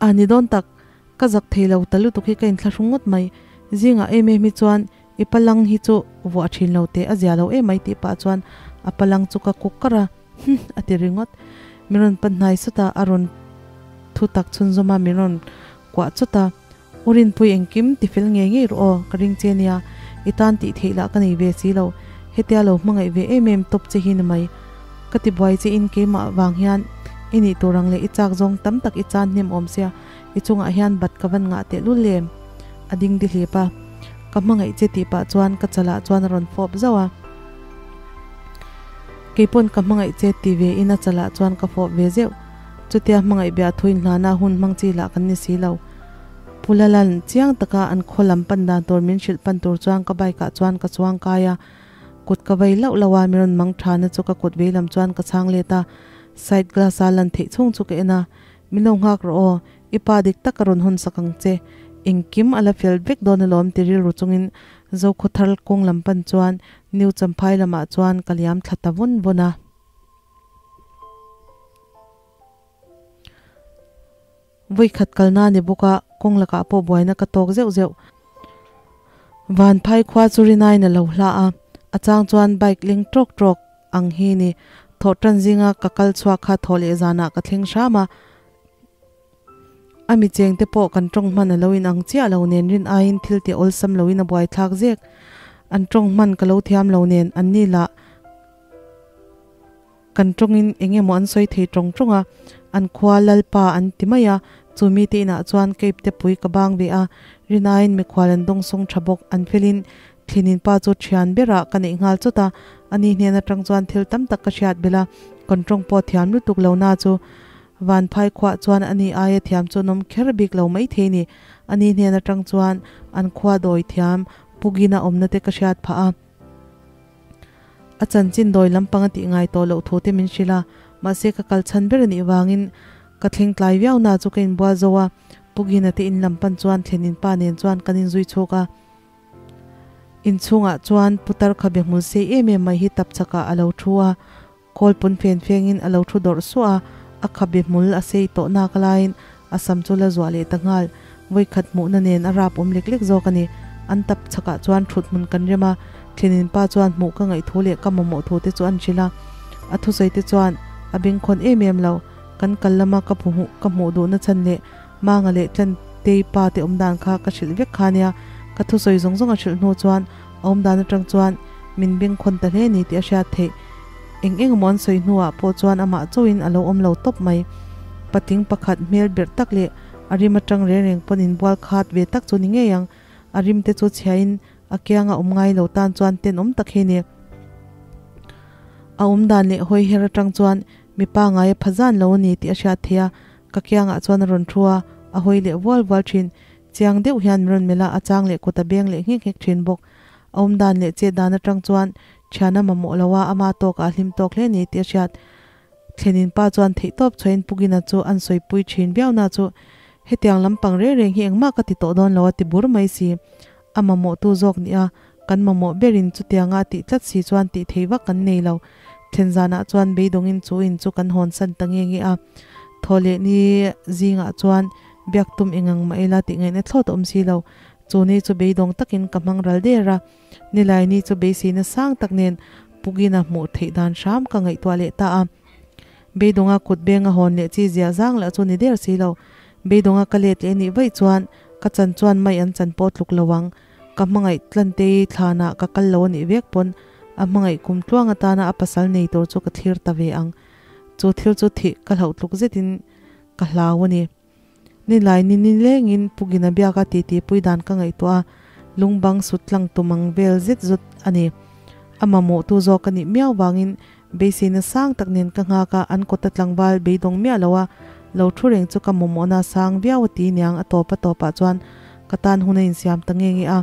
A ni dawn tak, ka zak thei lo ta lutuk hi ka inthlahrung ngawt mai. Zingah em em hi chuan i palang hi chu vuah thin lo teh a zia lo em mai tih pah chuan a palang chu ka kuk kar a, Hum a ti ringawt. Min rawn pan hnai sawt a, a rawn thu tak chhunzawm a, min rawn kuah chawt a. U Rinpui engkim tifel ngei ngei rawh aw, ka ring che nia, i tan tih theih lah ka nei ve si lo, hetia lo hmangaih ve em em tawp che hi ni mai. Ka ti buai che in keimah vang hian i nih tur ang leh i chak zawng tam tak i chan hnem awm sia, i chungah hian bat ka van ngah teh lul em? A ding di hlep a, ka hmangaih che tih pah chuan ka chalah chuan a rawn fawp zauh a. Keipawn ka hmangaih che ti ve in a chalah chuan ka fawp ve zeuh. Chutia hmangaih biah thu inhlana hun hmang chi lah kan ni si lo. Pu Lalan chiang taka an khaw lam pan dan tur min hrilh pan tur chuan ka bike ah chuan ka chuang kai a. Kut ka vei lauh lauh a, mi rawn mang tha na chu ka kut vei lam chuan ka chhang let a. Side glass a lan theih chhung chu ka en a, Min lo nghak rawh aw, i pa dik tak a rawn hawn sak ang che. Engkim a la fel vek dawn alawm ti rilru chungin Zokhawthar kawng lam pan chuan New Champhai lamah chuan ka liam thla ta vawn vawn a. Vawikhat kalna ni bawk a, kawng lakah pawh buaina ka tawk zeuh zeuh. Vanphai khua chu rinain a lo hla a, a chang chuan bike leng tawk tawk ang hi ni. Thawh tan zinga ka kal chhuak kha thawh leh zanah ka thleng hram a. A mi cheng te pawh kan tawng hman a lo in ang chiah lo nen rin aiin thil tih awlsam loin a buaithlak zek. An tawng hman ka lo thiam lo nen an ni lah Kan tawngin eng emaw an sawi thei tawng tawng a, an khua Lalpa an ti mai a, chu mite inah chuan Cape te pui ka bang ve a, rinaiin mikhual an dawngsawng tha bawk, an felin thlinin pa chu thian berah ka neih nghal chawt a, ani hnen atang chuan thil tam tak ka hriat belh a, kan tawng pawh thiam lutuk lo na chu Vanphai khuah chuan ani aia thiam chu an awm kher bik lo maithei ni, ani hnen atang chuan an khua dawi thiam Pugina awmna te ka hriat phah a. A chanchin dawi lampang a tih ngai tawh loh thu te min hrilh a, mahse ka kal chhan ber a nih vangin ka thleng tlai viau na chu ka inbual zo a, Pu Gina te in lam pan chuan thlen in pa nen chuan kan inzui chhuk a. Inchhungah chuan putar khabe hmul sei em em mai hi tap chakah a lo thu a, Kawl pun fen fengin a lo thu dawrh suah a, a khabe hmul a sei tawh nak laiin a sam chu la zuah leh ta nghal. Vawikhat hmuhna nen a rap awm lek lek zawk a ni. An tap chhakah chuan thut hmun kan rem a, thlenin pa chuan hmuh ka ngaih thu leh ka mamawh thu te chu an hrilh a. A thusawi te chuan a bengkhawn em em lo. Kan kal lama ka phu ka hmuh duhna chhan leh Manga leh Tlantei pa te awmdan kha ka hrilh vek kha nia. Ka thusawi zawng zawng a hrilh hnu chuan a awmdan atang chuan min bengkhawn ta hle ni tih a hriat theih. Eng eng emaw an sawi hnuah pawh chuan amah chauhin a lo awm lo tawp mai. Patling pakhat hmel berh tak leh a rim atang reng reng pawn inbual khat ve tak chu ni ngei ang. A rim te chu chhiain a kianga awm ngai lo tan chuan tenawm tak hi ni. A awmdan leh hawi her atang chuan mipa ngaia pha zan lo a ni tih a hriat theih a, ka kiangah chuan a rawn thu a, a hawi leh vual vual thin. Chiang deuh hian min rawn melh a, a chang leh kut a beng leh nghek nghek thin bawk. A awmdan leh chet dan atang chuan thian a mamawh lo a, ama tawkah a hlim tawk hle ni tih a hriat. Thlenin pa chuan theihtawp chhuahin Pugina chu an sawipui thin viau na chu hetiang lampang reng reng hi engmah ka ti tawh dawn lo a ti bur mai si. A mamawhtu zawk nih a, kan mamawh berin chutianga a tih tlat si chuan tih thei vak kan nei lo. Thlen zanah chuan beidawngin chu in chu kan hawnsan ta nge nge a. Thaw leh ni zingah chuan biak tum engang mah ila tih ngaihna thlawt a awm si lo. Chu ni chu beidawng takin ka hmang ral der a. Nilai ni chu beiseina sang tak nen Pugina hmuh theih dan hram ka ngaihtuah leh ta a. Beidawnga kut benga hawn leh chi ziah zang lah chu ni der si lo. Beidawnga ka let leh nih vaih chuan ka chan chuan mai an chan pawh tluk lo ang. Ka hmangaih Tlantei thlanah ka kal lo a nih vek pawn a hmangaih kum tluang atana a pasal nei tur chu ka thlir ta ve ang. Chu thil chu thih ka hlauh tluk zetin ka hlau a ni. Nilai ni nilengin Pugina biaka titi pui dan ka ngaihtuah a, lungbang sut tlang tum ang vel zet zut a ni. A mamawhtu zawk ka nih miau vangin beiseina sang tak nen ka nghak a, an kawta tlangval beidawng miah lo a, lo thu reng chu ka mamawhna sang viau a ti niang a tawp a tawpah chuan ka tan hun a insiam ta nge nge a,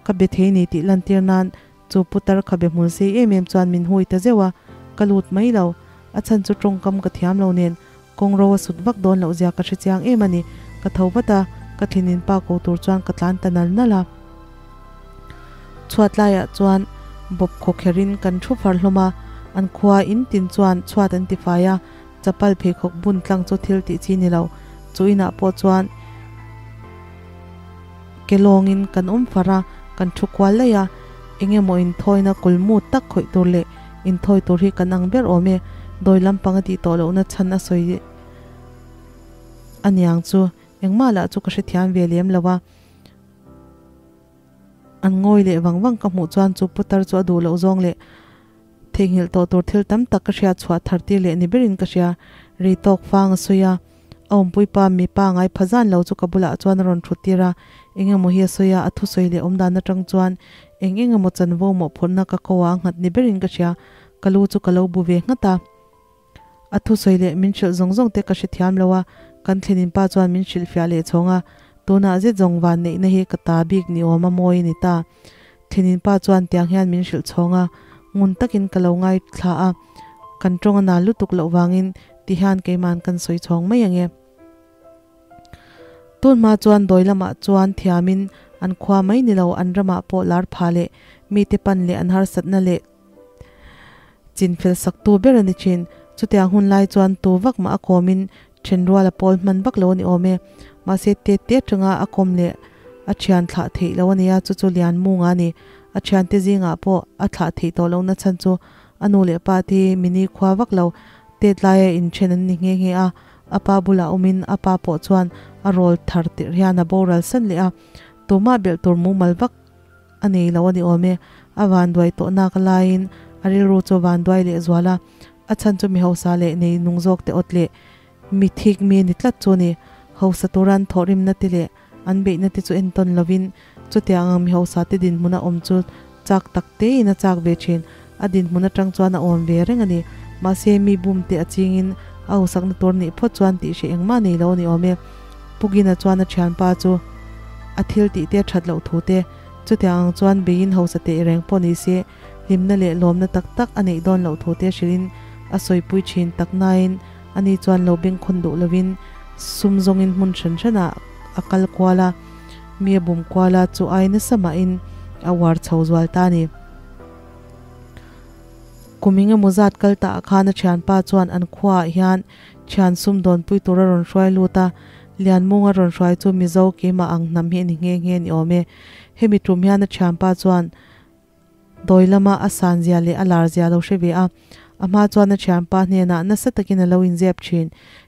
ka be thei ni tih lantir nan chu putar khabe hmul sei em em chuan min hui ta zeuh a, ka lut mai lo. A chhan chu tawngkam ka thiam lo nen Kawng ro a sut vak dawn loh zia ka hre chiang em a ni. Ka tho vat a, ka thlinin pa ko tur chuan ka tlan ta nal nal a. Chhuat laiah chuan bawp khaw kherin kan thu far hlawm a, an khua in tin chuan chhuat an ti fai a, chapal pheikhawk bun tlang chu thil tih chi ni lo. Chu inah pawh chuan ke lawngin kan awm far a, kan thu kual laih a, eng emaw inthawina kulmu tak khawih tur leh Inthawi tur hi kan ang ber awm e, dawi lampang a tih tawh lohna chhan a sawi a niang chu. Engmah lah chu ka hrethiam ve lem lo a. An ngawi leh vang vang ka hmuh chuan chu putar chu a duh loh zawng leh theihnghilh tawh tur thil tam tak ka hriat chhuah thar tir leh ni berin ka hria. Rei tawk fang a sawi a, a awmpui pa mipa ngai pha zan lo chu ka bulah chuan a rawn thut tir a, eng emaw hi a sawi a, a thusawi leh awm dan atang chuan eng eng emaw chanvo mawhphurhna ka ko a nghat ni berin ka hria, ka lu chu ka lo bu ve nghat a. A thusawi leh min hrilh zawng zawng te ka hrethiam lo a, kan thlenin pa chuan min hrilhfiah leh chhawng a, tunah zet zawng van neihna hi ka ta bik ni awm a mawi a ni ta. Thlenin pa chuan tiang hian min hrilh chhawng a, ngun takin ka lo ngaithla a, kan tawng a nal lutuk loh vangin ti hian keiman kan sawi chhawng mai ang e. Tun hma chuan dawi lamah chuan thiamin an khua mai ni lo an ramah pawh lar pha leh mite pan leh an harsatna leh Chinfel saktu ber a ni thin. Chutiang hun lai chuan tu vak mah a kawmin thenrual a pawl hman vak lo a ni awm e. Mahse tet te atanga a kawm leh a thian thlah theih lo a nia, chu chu Lian Munga a ni. A thiante zingah pawh a thlah theih tawh lohna chhan chu a nu leh pa te mini khua vak lo tet laia inthen an ni nghe nghe a. A pa bulah awmin a pa pawh chuan a rawl thar tirh hian a boral san leh a. Tumah belh tur mumal vak A nei lo a ni awm e. A vanduai tawh nak laiin a rilru chu a vanduai leh zual a. A chhan chu mi hausa leh nei nung zawk te awt leh mi thik mi a ni tlat chu a ni. Hausa tura an thawhrimna te leh an beihna te chu entawn lovin chutiang ang mi hausa te dinhmun a awm chu chak tak tein a chak ve thin. A dinhmun atang chuan a awm ve reng a ni. Mahse mi bum te a chingin a hausakna tur nih phawt chuan tih hreh engmah nei lo a ni awm e. Pugina chuan a thianpa chu a thil tih te a that loh thu te, chutiang ang chuan beiin hausa teh reng pawh ni se, hlimna leh lawmna tak tak a neih dawn loh thu te hrilhin a sawipui thin tak nain ani chuan lo bengkhawn duh lovin sum zawngin hmun hran hranah a kal kual a, mi a bum kual a, chu ai nasa mahin a uar chho zual ta a ni. Kum engemaw zat kal ta ah khan a thianpa chuan an khuaah hian Thian sumdawnpui tur a rawn hruai lut a, Lianmunga rawn hruai chu Mizo keimah ang hnam hi a ni nghe nghe ni awm e. Hemi tum hian a thianpa chuan dawi lama a san zia leh a lar zia lo hre ve a, a hma chuan a thianpa hnenah nasa takin a lo inzep thin.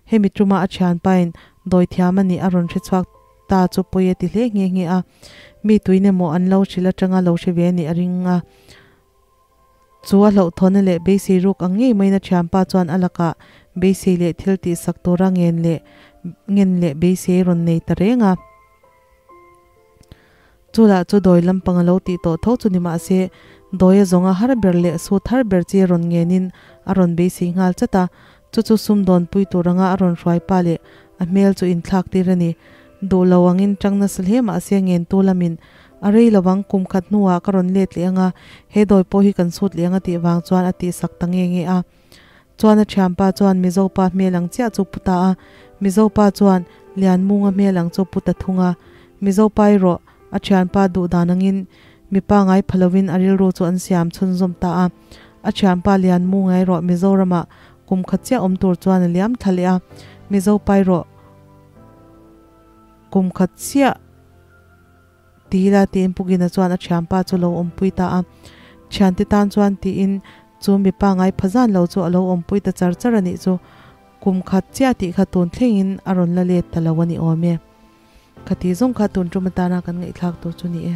Hemi tuma a thianpain dawi thiam a nih a rawn hre chhuak ta chu pawi a ti hle nghe nghe a, mi tuin emaw an lo hrilh atanga lo hre ve a nih a ring a. Chu a hlauhthawna leh beisei ruk ang ngei maiin a thianpa chuan a lakah beisei leh thil tihsak tura ngen leh ngen leh beisei a rawn nei ta reng a. Chu lah chu dawi lampang a lo tih tawh tho chu ni mah se, dawi a zawnga har ber leh sut har ber chi a rawn ngenin a rawn beisei nghal chat a. Chu chu sumdawnpui tur anga a rawn hruai pa leh a hmel chu inthlak tir a ni. Duh lo angin tang nasa hle mah se ngentu lamin A rei lovang, kum khat hnuah ka rawn let leh anga, he dawi pawh hi kan sut leh anga tih vang chuan a tihsak ta nge nge a. Chuan a thianpa chuan Mizopa hmel ang chiah chu pu ta a, Mizopa chuan Lianmunga hmel ang chu pu ta thung a. Mizopa erawh a thianpa duh dan angin mipa ngai pha lovin a rilru chu an siam chhunzawm ta a. A thianpa Lianmunga erawh Mizoramah kum khat chiah awm tur chuan a liam thla leh a, Mizopa erawh kum khat chiah Ti ila tiin Pugina chuan a thianpa chu lo awmpui ta a. Thiante tan chuan tiin chu mipa ngai pha zan lo chu a lo awmpui ta char char a nih chu. Kum khat chiah tih kha tun thlengin a rawn la let ta lo a ni awm e. Khati zawng kha tun tum atana kan ngaihthlak tur chu ni e.